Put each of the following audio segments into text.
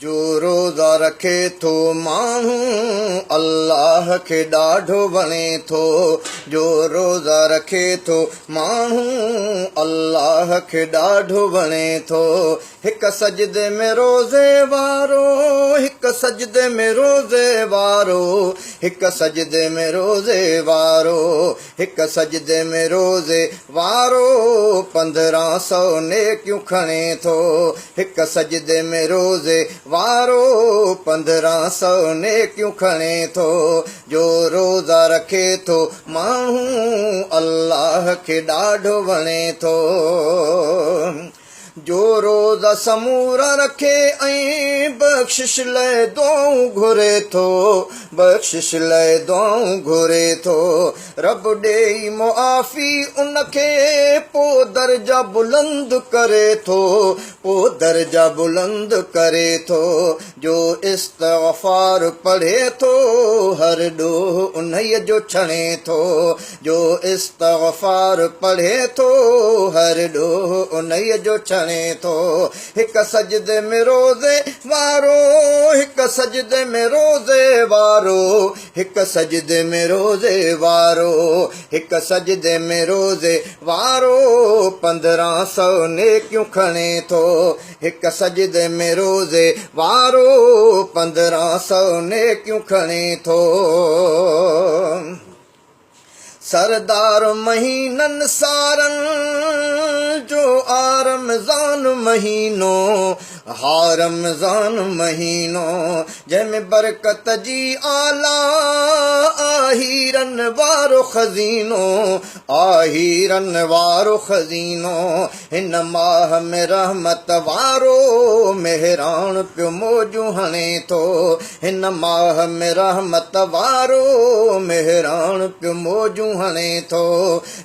جو روزا رکي ٿو ماڻهو الله کي ڏاڍو وڻي ٿو جو روزا رکي ٿو ماڻهو الله کي ڏاڍو وڻي ٿو هڪ سجدي ۾ روزي وارو هڪ سجدي ۾ روزي وارو هڪ سجدي ۾ روزي وارو هڪ سجدي ۾ روزي وارو 15 سئو نيڪيون کڻي ٿو. هڪ سجدي ۾ روزي وارو 15 سئو نيڪيون کڻي ٿو. جو روزا رکي ٿو ماڻهو الله کي ڏاڍو وڻي ٿو. جو روزا سمورا رکي ۽ بخشش لئه دعائون گهري ٿو، بخشش لئه دعائون گهري ٿو. رب ڏيئي معافي ان کي، پو درجا بلند ڪري ٿو، پو درجا بلند ڪري ٿو. جو استغفار پڙهي ٿو، هر ڏوهه انهيء جو ڇڻي ٿو. جو استغفار پڙهي ٿو، هر ڏوهه انهيء جو ڇڻي ٿو. هڪ سجدي ۾ روزي وارو، هڪ سجدي ۾ روزي وارو، هڪ سجدي ۾ روزي وارو، هڪ سجدي ۾ روزي وارو، 15 سئو نيڪيون کڻي ٿو. هڪ سجدي ۾ روزي وارو، 15 سئو نيڪيون کڻي ٿو. سردار مهينن سارن جو آ رمضان مهينو، ها رمضان مهينو، جنهن ۾ برڪت جي اعليٰ آ هيرن وارو خزينو، آ هيرن وارو خزينو. هن ماهه ۾ رحمت وارو مهراڻ پيو موجون هڻي ٿو. هن ماهه ۾ رحمت وارو مهراڻ پيو موجون هڻي ٿو.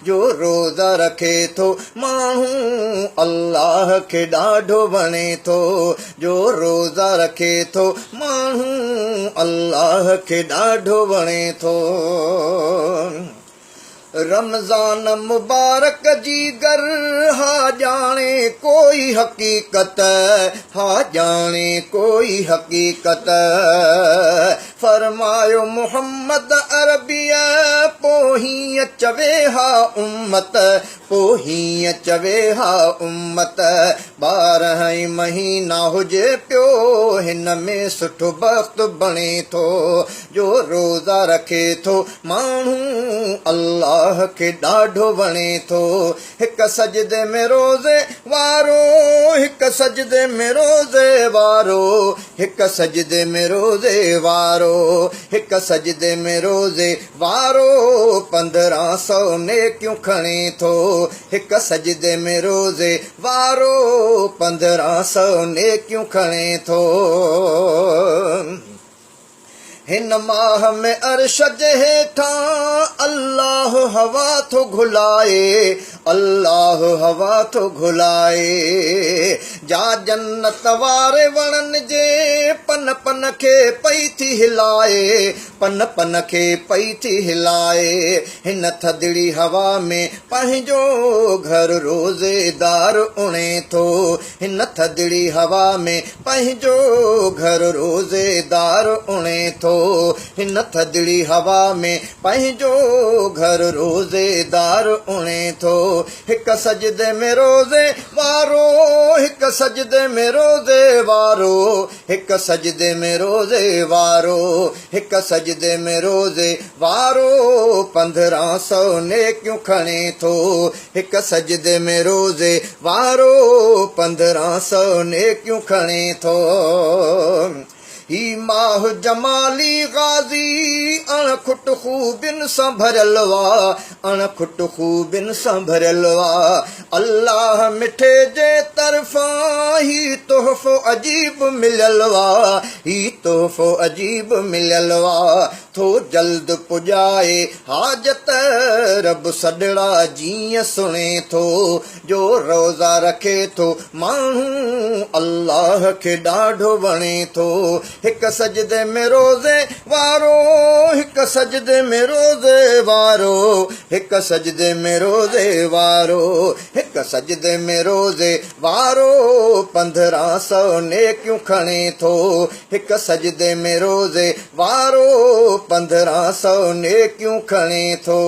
جو روزا رکي ٿو ماڻهو الله کي ڏاڍو وڻي ٿو. جو روزا رکي ٿو ماڻهو الله کي ڏاڍو وڻي ٿو. رمضان مبارڪ جي گر ها ڄاڻي ڪوئي حقيقت، ها ڄاڻي ڪوئي حقيقت. فرمايو محمد عربيء پو هيئن چوي ها امت، پو هيئن چوي ها امت. 12 ئي مهينا هجي پيو هن ۾ سٺو بخت بڻي ٿو. جو روزا رکي ٿو ماڻهو الله کي ڏاڍو وڻي ٿو. هڪ سجدي ۾ روزي وارو، هڪ سجدي ۾ روزي وارو، هڪ سجدي ۾ روزي وارو، هڪ سجدي ۾ روزي وارو، 15 سئو نيڪيون کڻي ٿو. هڪ سجدي ۾ روزي وارو 15 سئو نيڪيون کڻي ٿو. هن ماهه ۾ عرش جي هيٺان الله هوا ٿو گهلائي، الله هوا ٿو گهلائي. جا جنت واري وڻن جي پن پن کي پئي ٿي هلائي، پن پن کي پئي ٿي هلائي. هن ٿڌڙي هوا ۾ پنهنجو گهر روزيدار اڻي ٿو. هن ٿڌڙي هوا ۾ پنهنجو گهر روزيدار اڻي ٿو. هن ٿڌڙي هوا ۾ پنهنجو گهر روزيدار اڻي ٿو. هڪ سجدي ۾ روزي وارو، هڪ سجدي ۾ روزي وارو، هڪ سجدي ۾ روزي وارو، هڪ سجدي ۾ روزي وارو، 15 سئو نيڪيون کڻي ٿو. هڪ سجدي ۾ روزي وارو 15 سئو نيڪيون کڻي ٿو. هي ماهه جمالي غازي اڻ کٽ خوبين سان ڀريل وا، اڻ کٽ خوبين سان ڀريل وا. الله مٺي جي طرفان هي تحفو عجيب مليل وا، هي تحفو عجيب مليل وا. ٿو جلد پڄائي حاجت رب سڏڙا جيئن سڻي ٿو. جو روزا رکي ٿو ماڻهو الله کي ڏاڍو وڻي ٿو. هڪ سجدي ۾ روزي وارو، هڪ سجدي ۾ روزي وارو، هڪ سجدي ۾ روزي وارو، هڪ سجدي ۾ روزي وارو، 15 سئو نيڪيون کڻي ٿو. هڪ سجدي ۾ روزي وارو، 15 سئو نيڪيون کڻي ٿو.